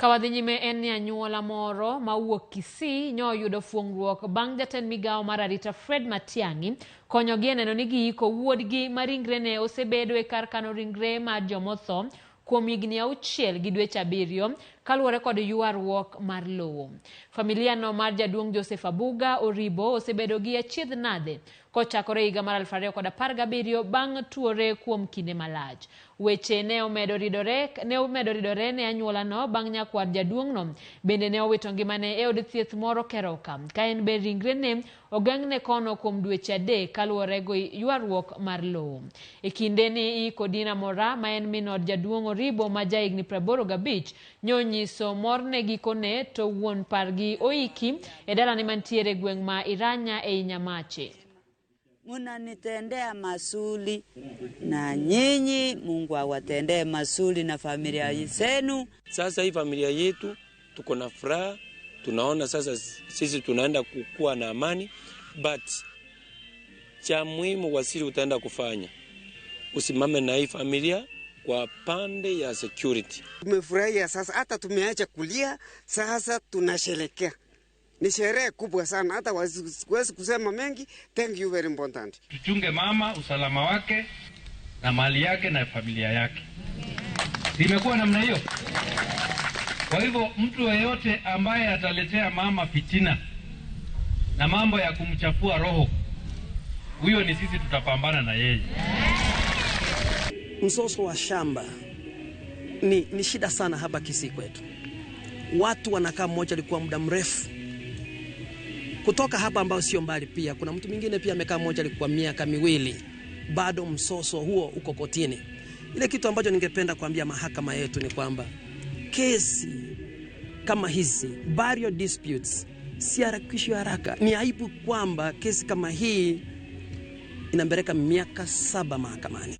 Ka wadhi nyime en ni anyuola moro ma wuok Kisii nyoyudo fuong'ruok bang' jatend migawo mar arita Fred Matiang'i konyogi e neno ni giiko wuodgi ma ringrene osebedo e kar kano ringre mar jomotho kuom higni 6 gi dweche 7 kaluwore kod ywaruok mar lowo. Familia no mar jaduong' Joseph Abuga Oribo osebedo gi achiedh nade kochakore higa mar 2017 bang' tuore kuom kinde malach. Weche ne omedo ridore ne anyuola no bang' nyakwar jaduong'no bende ne owito ngimane e od thieth moro Keroka ka en be ringrene ogeng'ne kono kuom dweche 3 kaluwore gi ywaruok mar lowo. E kinde ni iko Dina Mora ma en min od jaduong' Oribo ma jahigni 85 nyonyiso morne gikone to wuon pargi oiki e dalane mantiere gweng' ma Iranya ei Nyamache. Munanitendea mazuri na nyinyi Mungu awatendee mazuri na familia zenu. Sasa hii familia yetu tuko na furaha, tunaona sasa sisi tunaenda kukua na amani, but cha muhimu wasiri utaenda kufanya usimame na hii familia kwa pande ya security. Tumefurahia sasa, hata tumeacha kulia, sasa tunasherehekea. Ni sherehe kubwa sana, hata siwezi kusema mengi. Thank you very important. Tuchunge mama, usalama wake na mali yake na familia yake. Imekuwa namna hiyo. Kwa hivyo mtu yeyote ambaye ataletea mama fitina na mambo ya kumchafua roho, huyo ni sisi tutapambana na yeye. Mzozo wa shamba ni shida sana hapa Kisii kwetu. Watu wanakaa mmoja alikuwa muda mrefu. Kutoka hapa ambao sio mbali pia kuna mtu mwingine pia amekaa mmoja alikuwa miaka 2, bado msoso huo uko kotini. Ile kitu ambacho ningependa kuambia mahakama yetu ni kwamba kesi kama hizi burial disputes si harakishwi haraka. Ni aibu kwamba kesi kama hii inambeleka miaka 7 mahakamani.